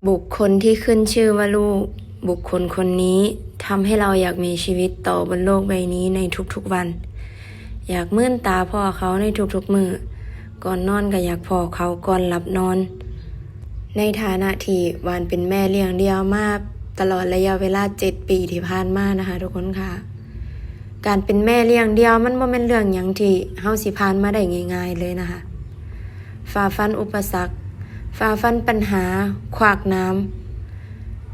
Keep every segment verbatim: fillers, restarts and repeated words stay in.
บุคคลที่ขึ้นชื่อว่าลูก บุคคลคนนี้ทำให้เราอยากมีชีวิตต่อบนโลกใบนี้ในทุกๆวัน อยากมืนตาพ้อเขาในทุกๆมื้อ ก่อนนอนก็อยากพ้อเขาก่อนหลับนอน ในฐานะที่หวานเป็นแม่เลี้ยงเดี่ยวมาตลอดระยะเวลาเจ็ดปีที่ผ่านมานะคะทุกคนค่ะ การเป็นแม่เลี้ยงเดี่ยวมันบ่แม่นเรื่องหยังที่เฮาสิผ่านมาได้ง่ายๆเลยนะคะ ฝ่าฟันอุปสรรค ฝ่าฟันปัญหา ขวากหนาม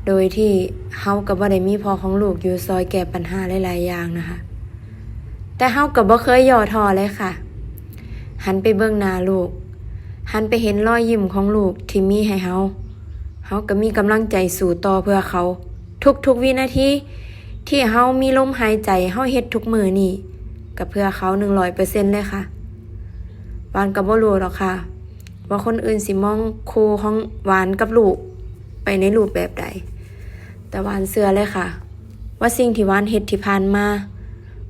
โดยที่เฮาก็บ่ได้มีพ่อของลูกอยู่ซอยแก้ปัญหาหลายๆอย่างนะคะ แต่เฮาก็บ่เคยย่อท้อเลยค่ะ หันไปเบิ่งหน้าลูก หันไปเห็นรอยยิ้มของลูกที่มีให้เฮา เฮาก็มีกำลังใจสู้ต่อเพื่อเขา ทุกๆวินาทีที่เฮามีลมหายใจ เฮาเฮ็ดทุกมื้อนี้ ก็เพื่อเขาหนึ่งร้อยเปอร์เซ็นต์เลยค่ะ หวานก็บ่รู้ดอกค่ะ ว่าคนอื่นสิมองคู่ของหวานกับลูก ไปในรูปแบบใด แต่หวานเชื่อเลยค่ะ ว่าสิ่งที่หวานเฮ็ดที่ผ่านมา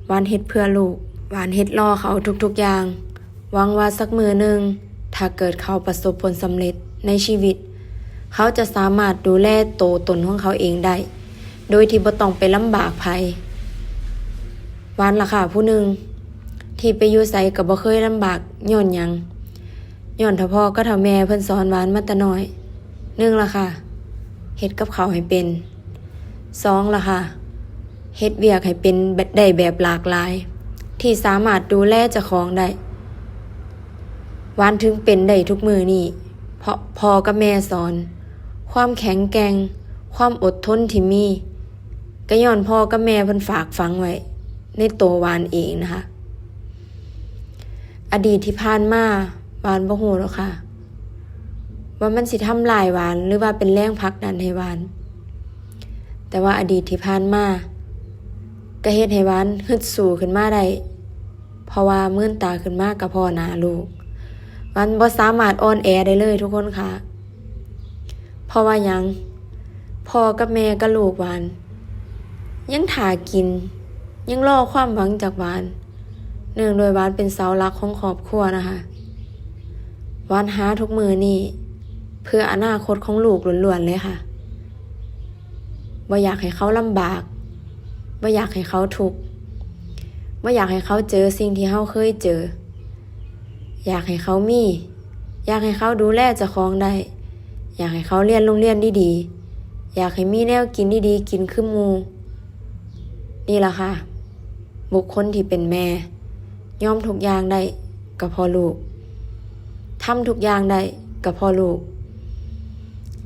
หวานเฮ็ดเพื่อลูก หวานเฮ็ดรอเขาทุกๆอย่าง หวังว่าสักมื้อหนึ่ง ถ้าเกิดเขาประสบผลสำเร็จในชีวิต เขาจะสามารถดูแลโตตนของเขาเองได้ โดยที่บ่ต้องไปลำบากไผ หวานล่ะค่ะผู้หนึ่ง ที่ไปอยู่ไสก็บ่เคยลำบาก ย้อนหยัง ย้อนเฒ่าพ่อกับเฒ่าแม่เพิ่นสอนหวานมาแต่น้อย หนึ่งล่ะค่ะ เฮ็ดกับข้าวให้เป็น สองล่ะค่ะ เฮ็ดเวียกให้เป็นได้แบบหลากหลาย ที่สามารถดูแลเจ้าของได้ หวานถึงเป็นได้ทุกมื้อนี้ เพราะพ่อกับแม่สอน ความแข็งแกร่ง ความอดทนที่มี ก็ย้อนพ่อกับแม่เพิ่นฝากฝังไว้ในโตหวานเองนะคะ อดีตที่ผ่านมาหวานบ่ฮู้ดอกค่ะ ว่ามันสิทำลายหวานหรือว่าเป็นแรงผลักดันให้หวาน แต่ว่าอดีตที่ผ่านมาก็เฮ็ดให้หวานฮึดสู้ขึ้นมาได้ เพราะว่ามืนตาขึ้นมาก็พ้อหน้าลูก หวานบ่สามารถอ่อนแอได้เลยทุกคนค่ะ เพราะว่าหยัง พ่อกับแม่กับลูกหวาน ยังถ่ากิน ยังรอความหวังจากหวาน เนื่องด้วยหวานเป็นเสาหลักของครอบครัวนะคะ หวานหาทุกมื้อนี้ เพื่ออนาคตของลูกล้วนๆเลยค่ะ บ่อยากให้เขาลำบาก บ่อยากให้เขาทุกข์ บ่อยากให้เขาเจอสิ่งที่เฮาเคยเจอ อยากให้เขามี อยากให้เขาดูแลเจ้าของได้ อยากให้เขาเรียนโรงเรียนดีๆ อยากให้มีแนวกินดีๆ กินคือหมู่ นี่ล่ะค่ะ บุคคลที่เป็นแม่ ยอมทุกอย่างได้ก็เพราะลูก ทำทุกอย่างได้ก็เพราะลูก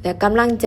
และกำลังใจ